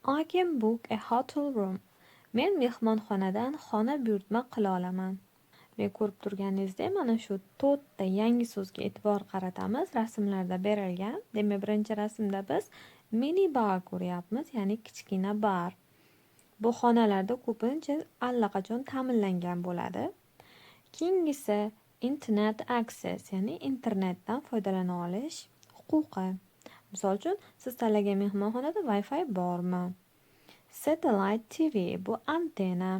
I can book a hotel room. Men mehmonxonadan xona buyurtma qila olaman. Demak, ko'rib turganingizdek, mana shu to'rtta yangi so'zga e'tibor qaratamiz rasmlarda berilgan. Demak, birinchi rasmda biz mini bar ko'ryapmiz, ya'ni kichkina bar. Bu xonalarda ko'pincha allaqachon ta'minlangan bo'ladi. Keyingisi internet access, ya'ni internetdan foydalana olish huquqi. Misol uchun, siz tanlagan mehmonxonada Wi-Fi bormi? Satellite TV bu antenna.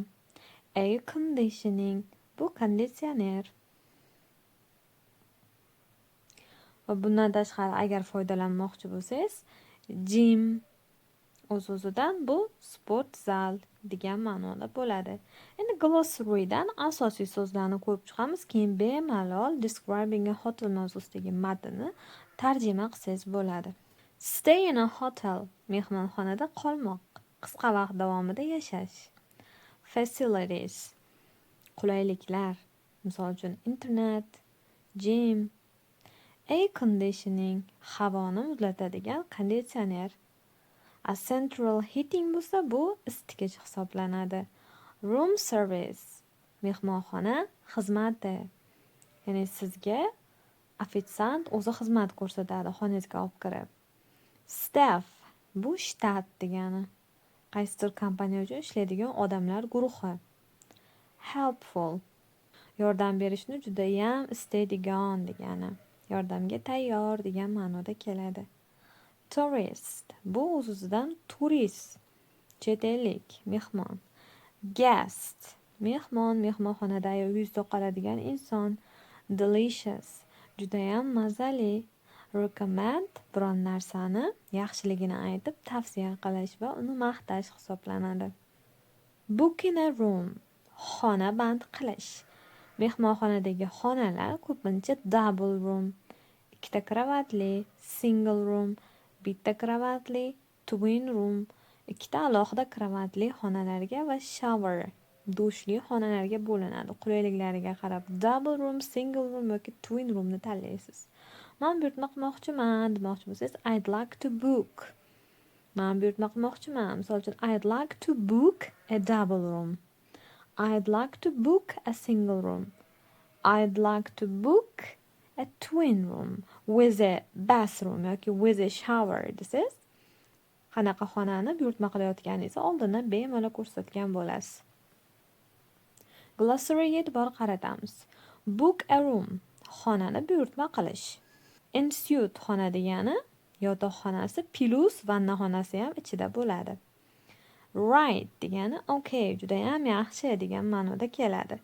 Air conditioning bu konditsioner. Va bundan tashqari agar foydalanmoqchi bo'lsangiz, gym o'z-o'zidan bu sport zal degan ma'noda bo'ladi. Endi glossarydan asosiy so'zlarni ko'rib chiqamiz, keyin bemalol describing a hotel mavzusidagi matnni tarjima qilsangiz bo'ladi. Stay in a hotel mehmonxonada qolmoq, qisqa vaqt davomida yashash. Facilities qulayliklar, misol uchun internet, gym, air conditioning havoni muzlatadigan konditsioner. A central heating bo'lsa bu isitgich hisoblanadi. Room service mehmonxona xizmati. Ya'ni sizga ofitsiant o'zi xizmat ko'rsatadi xonangizga olib kirib. Staff bu shtat degani. Qaysidir kompaniya uchun ishlaydigan odamlar guruhi. Helpful yordam berishni judayam istaydigan degani. Yordamga tayyor degan ma'noda keladi. Tourist bu o'z-o'zidan turist, chet ellik, mehmon. Guest mehmon, mehmonxonada uyida qoladigan inson. Delicious judayam mazali. Recommend biron narsani yaxshiligini aytib tavsiya qilish va uni maqtash hisoblanadi. Booking a room xona band qilish. Mehmonxonadagi xonalar ko'pincha double room, ikkita kravatli, single room, bitta kravatli, twin room, ikkita alohida kravatli xonalarga va shower, dushli xonalarga bo'linadi. Qulayliklariga qarab double room, single room yoki twin roomni tanlaysiz. Man buyurtma qilmoqchiman demoqchi bo'lsangiz, I'd like to book. Man buyurtma qilmoqchiman. Misol uchun, I'd like to book a double room. I'd like to book a single room. I'd like to book a twin room with a bathroom yoki with a shower desangiz, qanaqa xonani buyurtma qilayotganingizni oldindan bemalol ko'rsatgan bo'lasiz. Glossaryga e'tibor qaratamiz. Book a room xonani buyurtma qilish. Ensuite xona degani yotoqxonasi plus vannaxonasi ham ichida bo'ladi. Right degani okay, judayam yaxshi degan ma'noda keladi.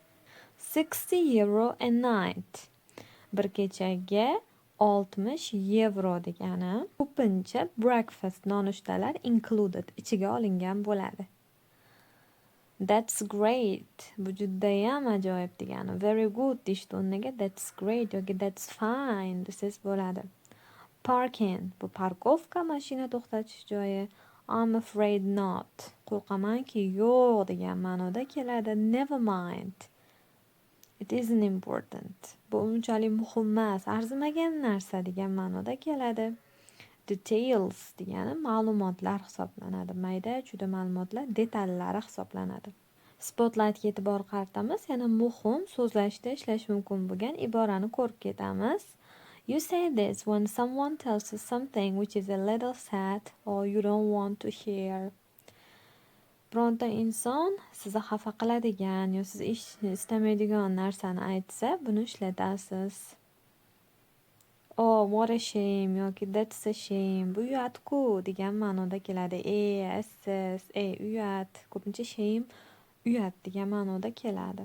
60 euro a night. Bir kechaga 60 yevro degani. Ko'pincha breakfast nonushtalar included ichiga olingan bo'ladi. That's great. Bu judayam ajoyib degani. Very good deyishni o'rniga that's great yoki that's fine desangiz bo'ladi. Parking bu парковка, mashina to'xtatish joyi. I'm afraid not. Qo'rqamanki yo'q degan ma'noda keladi. Never mind. It isn't important. Bu unchalik muhim emas, arzimagan narsa degan ma'noda keladi. Details degani ma'lumotlar hisoblanadi. Mayda chuyda ma'lumotlar detallari hisoblanadi. Spotlightga e'tibor qaratamiz. Yana muhim so'zlashda ishlash mumkin bo'lgan iborani ko'rib ketamiz. You say this when someone tells you something which is a little sad or you don't want to hear. Bironta inson sizni xafa qiladigan yo siz eshitishni istamaydigan narsani aytsa, buni ishlatasiz. Oh, what a shame yoki that's a shame. Bu uyat-ku degan ma'noda keladi. E, assiz, ey uyat. Ko'pincha shame uyat degan ma'noda keladi.